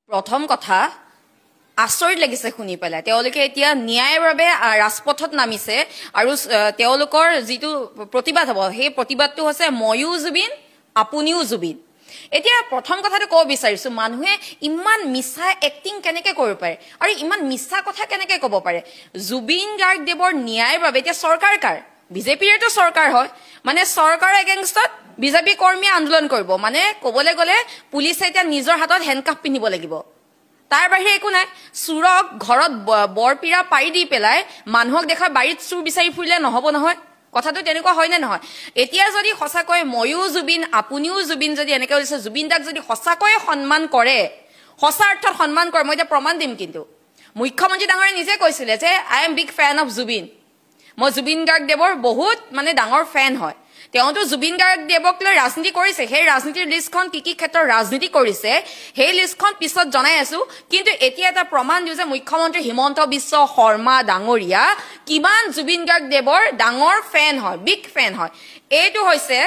প্ৰথম কথা আচৰিত লাগিছে শুনি পেলাই। তেওঁলোকে এতিয়া ন্যায়ৰ বাবে ৰাজপথত নামিছে আৰু তেওঁলোকৰ যিটো প্ৰতিবাদ হ'ব সেই প্ৰতিবাদটো হৈছে ময়ো জুবিন আপুনিও জুবিন। এতিয়া প্ৰথম কথাটো ক'ব বিচাৰিছো, মানুহে ইমান মিছা এক্টিং কেনেকে কৰিব পাৰে আৰু ইমান মিছা কথা কেনেকে ক'ব পাৰে? জুবিন গাৰ্গ দেৱৰ ন্যায়ৰ বাবে এতিয়া চৰকাৰ কাৰ? বিজেপিৰেতো চৰকাৰ হয়, মানে চৰকাৰৰ এগেইনষ্টত বিজেপি কৰ্মীয়ে আন্দোলন কৰিব। মানে ক'বলৈ গ'লে পুলিচে এতিয়া নিজৰ হাতত হেণ্ডকাফ পিন্ধিব লাগিব, তাৰ বাহিৰে একো নাই। চোৰক ঘৰত বৰপীৰা পাৰি দি পেলাই মানুহক দেখাই বাৰীত চোৰ বিচাৰি ফুৰিলে নহ'ব নহয়। কথাটো তেনেকুৱা হয় নে নহয়? এতিয়া যদি সঁচাকৈ ময়ো জুবিন আপুনিও জুবিন যদি এনেকে হৈছে, জুবিন দাক যদি সঁচাকৈয়ে সন্মান কৰে, সঁচা অৰ্থত সন্মান কৰে, মই এতিয়া প্ৰমাণ দিম। কিন্তু মুখ্যমন্ত্ৰী ডাঙৰীয়াই নিজে কৈছিলে যে I am big fan of Zubeen, মই জুবিন গাৰ্গ দেৱৰ বহুত মানে ডাঙৰ ফেন হয়। তেওঁতো জুবিন গাৰ্গ দেৱক লৈ ৰাজনীতি কৰিছে, সেই ৰাজনীতিৰ লিষ্টখন কি কি ক্ষেত্ৰত ৰাজনীতি কৰিছে সেই লিষ্টখন পিছত জনাই আছো। কিন্তু এতিয়া এটা প্ৰমাণ দিওঁ যে মুখ্যমন্ত্ৰী হিমন্ত বিশ্ব শৰ্মা ডাঙৰীয়া কিমান জুবিন গাৰ্গ দেৱৰ ডাঙৰ ফেন হয়, বিগ ফেন হয়। এইটো হৈছে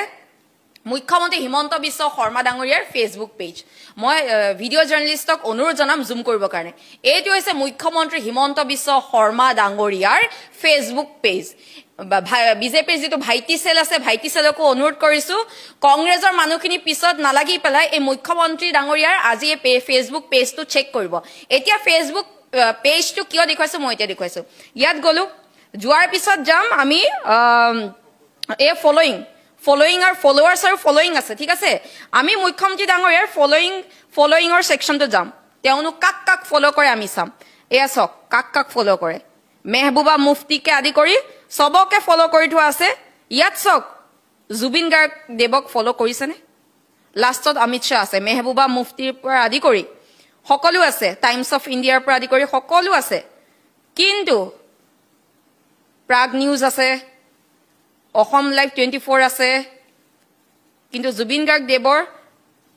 মুখ্যমন্ত্ৰী হিমন্ত বিশ্ব শৰ্মা ডাঙৰীয়াৰ ফেচবুক পেজ। মই ভিডিঅ' জাৰ্নেলিষ্টক অনুৰোধ জনাম জুম কৰিবৰ কাৰণে। এইটো হৈছে মুখ্যমন্ত্ৰী হিমন্ত বিশ্ব শৰ্মা ডাঙৰীয়াৰ ফেচবুক পেজ। বিজেপিৰ যিটো ভাইটি চেল আছে, ভাইটি চেলকো অনুৰোধ কৰিছো, কংগ্ৰেছৰ মানুহখিনি পিছত নালাগি পেলাই এই মুখ্যমন্ত্ৰী ডাঙৰীয়াৰ আজি এই ফেচবুক পেজটো চেক কৰিব। এতিয়া ফেচবুক পেজটো কিয় দেখুৱাইছো মই এতিয়া দেখুৱাইছো। ইয়াত গলো, যোৱাৰ পিছত যাম আমি এই ফল'য়িং ফল'য়িং আৰু ফল'ৱাৰ্ছ আৰু ফল'য়িং আছে, ঠিক আছে। আমি মুখ্যমন্ত্ৰী ডাঙৰীয়াৰ ফল'য়িঙৰ ছেকশ্যনটো যাম, তেওঁলোক কাক কাক ফ'ল' কৰে আমি চাম। এয়া চাওক কাক কাক ফ'ল' কৰে, মেহবুবা মুফতিকে আদি কৰি চবকে ফ'ল' কৰি থোৱা আছে। ইয়াত চাওক জুবিন গাৰ্গ দেৱক ফ'ল' কৰিছেনে? লাষ্টত অমিত শ্বাহ আছে, মেহবুবা মুফতিৰ পৰা আদি কৰি সকলো আছে, টাইমছ অফ ইণ্ডিয়াৰ পৰা আদি কৰি সকলো আছে। কিন্তু প্ৰাগ নিউজ আছে, অসম লাইভ 24 আছে, কিন্তু জুবিন গাৰ্গ দেৱৰ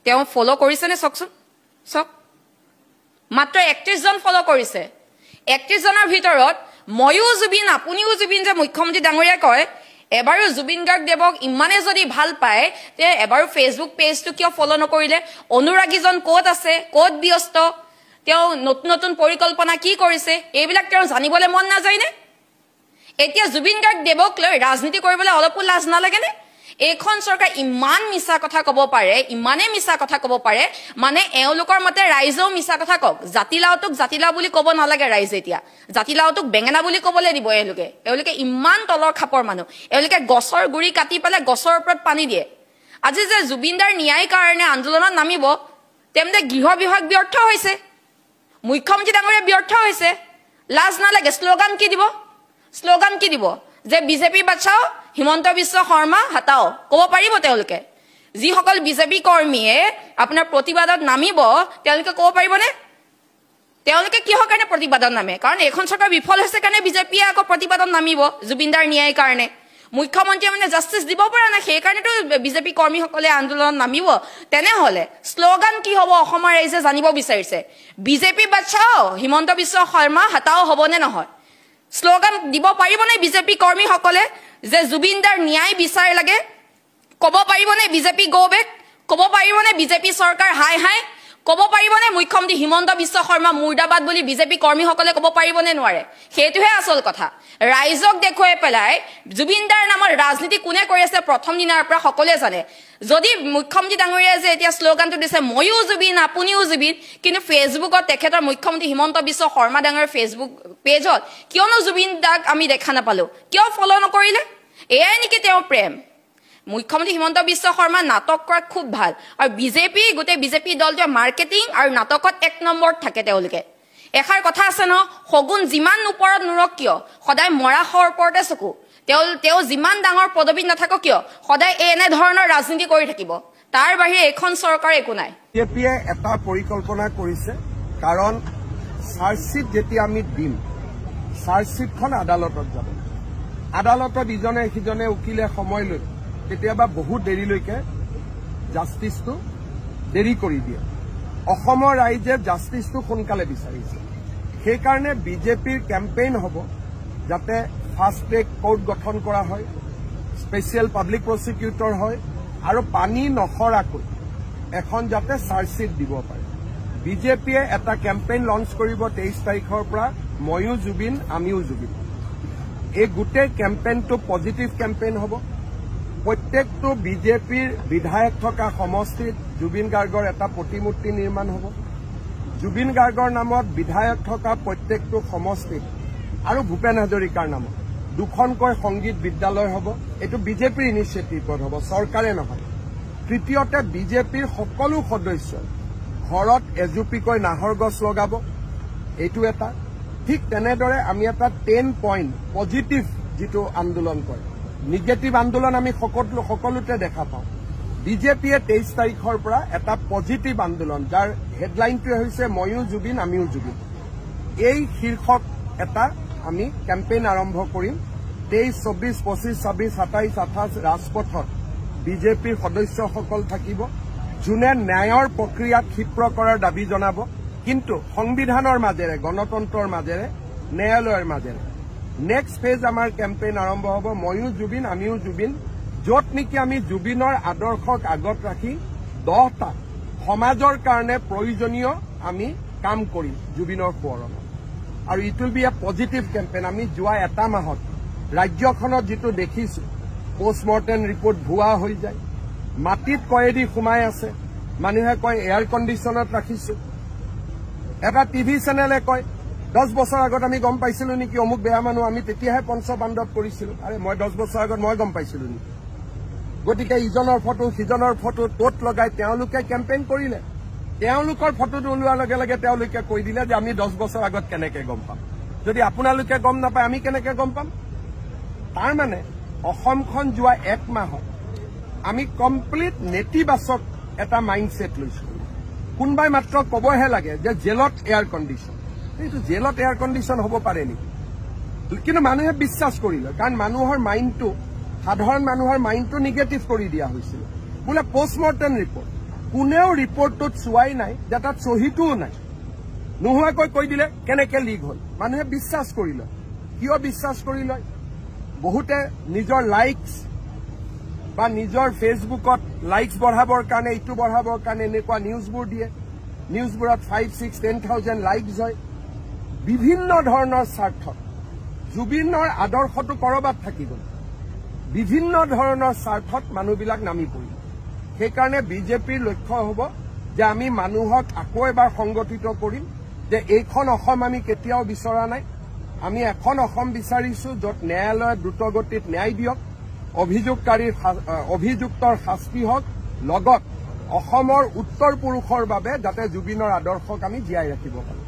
তেওঁ ফ'ল' কৰিছেনে? চাওকচোন, চাওক মাত্ৰ 31 জন ফ'ল' কৰিছে। 31 জনৰ ভিতৰত ময়ো জুবিন আপুনিও জুবিন যে মুখ্যমন্ত্ৰী ডাঙৰীয়াই কয়, এবাৰো জুবিন গাৰ্গ দেৱক ইমানে যদি ভাল পায় তে এবাৰো ফেচবুক পেজটো কিয় ফ'ল' নকৰিলে? অনুৰাগীজন ক'ত আছে, ক'ত ব্যস্ত, তেওঁ নতুন নতুন পৰিকল্পনা কি কৰিছে, এইবিলাক তেওঁ জানিবলৈ মন নাযায়নে? এতিয়া জুবিন গাৰ্গ দেৱক লৈ ৰাজনীতি কৰিবলৈ অলপো লাজ নালাগেনে? এইখন চৰকাৰ ইমান মিছা কথা ক'ব পাৰে, ইমানেই মিছা কথা ক'ব পাৰে, মানে এওঁলোকৰ মতে ৰাইজেও মিছা কথা কওক। জাতিলাওটোক জাতিলাও বুলি ক'ব নালাগে ৰাইজে, এতিয়া জাতিলাওটোক বেঙেনা বুলি ক'বলৈ দিব এওঁলোকে। এওঁলোকে ইমান তলৰ খাপৰ মানুহ, এওঁলোকে গছৰ গুৰি কাটি পেলাই গছৰ ওপৰত পানী দিয়ে। আজি যে জুবিনদাৰ ন্যায় কাৰণে আন্দোলনত নামিব, তেন্তে গৃহ বিভাগ ব্যৰ্থ হৈছে, মুখ্যমন্ত্ৰী ডাঙৰীয়া ব্যৰ্থ হৈছে। লাজ নালাগে? শ্লোগান কি দিব? শ্লোগান কি দিব? যে বিজেপি বাচাও, হিমন্ত বিশ্ব শৰ্মা হাতাও, ক'ব পাৰিব তেওঁলোকে? যিসকল বিজেপি কৰ্মীয়ে আপোনাৰ প্ৰতিবাদত নামিব তেওঁলোকে ক'ব পাৰিবনে? তেওঁলোকে কিহৰ কাৰণে প্ৰতিবাদত নামে? কাৰণ এইখন চৰকাৰ বিফল হৈছে কাৰণে বিজেপিয়ে আকৌ প্ৰতিবাদত নামিব জুবিনদাৰ ন্যায়ৰ কাৰণে। মুখ্যমন্ত্ৰীয়ে মানে জাষ্টিছ দিব পৰা নাই, সেইকাৰণেতো বিজেপি কৰ্মীসকলে আন্দোলনত নামিব। তেনেহ'লে শ্লোগান কি হ'ব অসমৰ ৰাইজে জানিব বিচাৰিছে। বিজেপি বাচাও, হিমন্ত বিশ্ব শৰ্মা হাতাও হ'বনে নহয়? শ্লোগান দিব পাৰিবনে বিজেপি কৰ্মীসকলে যে জুবিনদাৰ ন্যায় বিচাৰ লাগে? ক'ব পাৰিবনে বিজেপি গ' বেক? ক'ব পাৰিবনে বিজেপি চৰকাৰ হাই হাই? ক'ব পাৰিবনে মুখ্যমন্ত্ৰী হিমন্ত বিশ্ব শৰ্মা মুৰ্দাবাদ বুলি বিজেপি কৰ্মীসকলে ক'ব পাৰিবনে নোৱাৰে? সেইটোহে আচল কথা। ৰাইজক দেখুৱাই পেলাই জুবিনদাৰ নামত ৰাজনীতি কোনে কৰি আছে প্ৰথম দিনাৰ পৰা সকলোৱে জানে। যদি মুখ্যমন্ত্ৰী ডাঙৰীয়াই যে এতিয়া শ্লোগানটো দিছে ময়ো জুবিন আপুনিও জুবিন, কিন্তু ফেচবুকত তেখেতৰ মুখ্যমন্ত্ৰী হিমন্ত বিশ্ব শৰ্মা ডাঙৰীয়াৰ ফেচবুক পেজত কিয়নো জুবিন দাক আমি দেখা নাপালো? কিয় ফ'ল' নকৰিলে? এয়াই নেকি তেওঁৰ প্ৰেম? মুখ্যমন্ত্ৰী হিমন্ত বিশ্ব শৰ্মা নাটক কৰাত খুব ভাল, আৰু বিজেপি গোটেই বিজেপি দলটোৱে মাৰ্কেটিং আৰু নাটকত এক নম্বৰত থাকে তেওঁলোকে। এষাৰ কথা আছে ন, শগুন যিমান ওপৰত নুৰক কিয় সদায় মৰা শৰ ওপৰতে চকু। তেওঁ যিমান ডাঙৰ পদবীত নাথাকক কিয় সদায় এনেধৰণৰ ৰাজনীতি কৰি থাকিব। তাৰ বাহিৰে এইখন চৰকাৰ একো নাই। বিজেপিয়ে এটা পৰিকল্পনা কৰিছে, কাৰণ চাৰ্জশ্বিট যেতিয়া আমি দিম, চাৰ্জশ্বিটখন আদালতত যাব। আদালতত ইজনে সিজনে উকিলে সময় লৈ কেতিয়াবা বহুত দেৰিলৈকে জাষ্টিছটো দেৰি কৰি দিয়ে। অসমৰ ৰাইজে জাষ্টিছটো সোনকালে বিচাৰিছে, সেইকাৰণে বিজেপিৰ কেম্পেইন হ'ব যাতে ফাষ্ট ট্ৰেক কোৰ্ট গঠন কৰা হয়, স্পেচিয়েল পাব্লিক প্ৰচিকিউটৰ হয়, আৰু পানী নসৰাকৈ এখন যাতে চাৰ্জশ্বিট দিব পাৰে। বিজেপিয়ে এটা কেম্পেইন লঞ্চ কৰিব 23 তাৰিখৰ পৰা, ময়ো জুবিন আমিও জুবিন। এই গোটেই কেম্পেইনটো পজিটিভ কেম্পেইন হ'ব। প্ৰত্যেকটো বিজেপিৰ বিধায়ক থকা সমষ্টিত জুবিন গাৰ্গৰ এটা প্ৰতিমূৰ্তি নিৰ্মাণ হ'ব। জুবিন গাৰ্গৰ নামত বিধায়ক থকা প্ৰত্যেকটো সমষ্টিত আৰু ভূপেন হাজৰিকাৰ নামত দুখনকৈ সংগীত বিদ্যালয় হ'ব। এইটো বিজেপিৰ ইনিচিয়েটিভত হ'ব, চৰকাৰে নহয়। তৃতীয়তে, বিজেপিৰ সকলো সদস্যই ঘৰত এজুপিকৈ নাহৰ গছ লগাব, এইটো এটা। ঠিক তেনেদৰে আমি এটা 10 পইণ্ট পজিটিভ যিটো আন্দোলন কৰে, নিগেটিভ আন্দোলন আমি সকলোতে দেখা পাওঁ। বিজেপিয়ে 23 তাৰিখৰ পৰা এটা পজিটিভ আন্দোলন, যাৰ হেডলাইনটোৱে হৈছে ময়ো জুবিন আমিও জুবিন, এই শীৰ্ষক এটা আমি কেম্পেইন আৰম্ভ কৰিম। 23, 24, 25, 26, 27, 28 ৰাজপথত বিজেপিৰ সদস্যসকল থাকিব, যোনে ন্যায়ৰ প্ৰক্ৰিয়া ক্ষীপ্ৰ কৰাৰ দাবী জনাব, কিন্তু সংবিধানৰ মাজেৰে, গণতন্ত্ৰৰ মাজেৰে, ন্যায়ালয়ৰ মাজেৰে। নেক্সট ফেজ আমাৰ কেম্পেইন আৰম্ভ হ'ব ময়ো জুবিন আমিও জুবিন, য'ত নেকি আমি জুবিনৰ আদৰ্শক আগত ৰাখি 10টা সমাজৰ কাৰণে প্ৰয়োজনীয় আমি কাম কৰিম জুবিনৰ সোঁৱৰণত। আৰু it will be a positive campaign. আমি যোৱা এটা মাহত ৰাজ্যখনত যিটো দেখিছো, পষ্টমৰ্টেম ৰিপৰ্ট ভুৱা হৈ যায়, মাটিত কয়েদি সোমাই আছে, মানুহে কয় এয়াৰ কণ্ডিশ্যনত ৰাখিছো। এটা টিভি চেনেলে কয় 10 বছৰ আগত আমি গম পাইছিলো নেকি অমুক বেয়া মানুহ, আমি তেতিয়াহে পঞ্চপাণ্ডৱ কৰিছিলো। আৰে মই 10 বছৰ আগত মই গম পাইছিলো নেকি? গতিকে ইজনৰ ফটো সিজনৰ ফটো ত'ত লগাই তেওঁলোকে কেম্পেইন কৰিলে। তেওঁলোকৰ ফটোটো ওলোৱাৰ লগে লগে তেওঁলোকে কৈ দিলে যে আমি 10 বছৰ আগত কেনেকে গম পাম, যদি আপোনালোকে গম নাপায় আমি কেনেকে গম পাম? তাৰ মানে অসমখন যোৱা এক মাহত আমি কমপ্লিট নেতিবাচক এটা মাইণ্ডছেট লৈছো। কোনোবাই মাত্ৰ ক'বহে লাগে যে জেলত এয়াৰ কণ্ডিশ্যন, এইটো জেলত এয়াৰ কণ্ডিশ্যন হ'ব পাৰে নেকি? কিন্তু মানুহে বিশ্বাস কৰি লয়, কাৰণ মানুহৰ মাইণ্ডটো, সাধাৰণ মানুহৰ মাইণ্ডটো নিগেটিভ কৰি দিয়া হৈছিল। বোলে পষ্টমৰ্টেম ৰিপৰ্ট, কোনেও ৰিপৰ্টটোত চোৱাই নাই যে তাত চহীটোও নাই, নোহোৱাকৈ কৈ দিলে কেনেকে লিক হ'ল। মানুহে বিশ্বাস কৰি লয়। কিয় বিশ্বাস কৰি লয়? বহুতে নিজৰ লাইকছ বা নিজৰ ফেচবুকত লাইকছ বঢ়াবৰ কাৰণে, ইটো বঢ়াবৰ কাৰণে এনেকুৱা নিউজবোৰ দিয়ে। নিউজবোৰত 5, 6, 10,000 লাইকছ হয়। বিভিন্ন ধৰণৰ স্বাৰ্থত জুবিনৰ আদৰ্শটো কৰবাত থাকি গ'ল, বিভিন্ন ধৰণৰ স্বাৰ্থত মানুহবিলাক নামি পৰিল। সেইকাৰণে বিজেপিৰ লক্ষ্য হ'ব যে আমি মানুহক আকৌ এবাৰ সংগঠিত কৰিম যে এইখন অসম আমি কেতিয়াও বিচৰা নাই, আমি এখন অসম বিচাৰিছো য'ত ন্যায়ালয়ে দ্ৰুতগতিত ন্যায় দিয়ক, অভিযুক্তৰ শাস্তি হওক, লগত অসমৰ উত্তৰ পুৰুষৰ বাবে যাতে জুবিনৰ আদৰ্শক আমি জীয়াই ৰাখিব পাৰোঁ।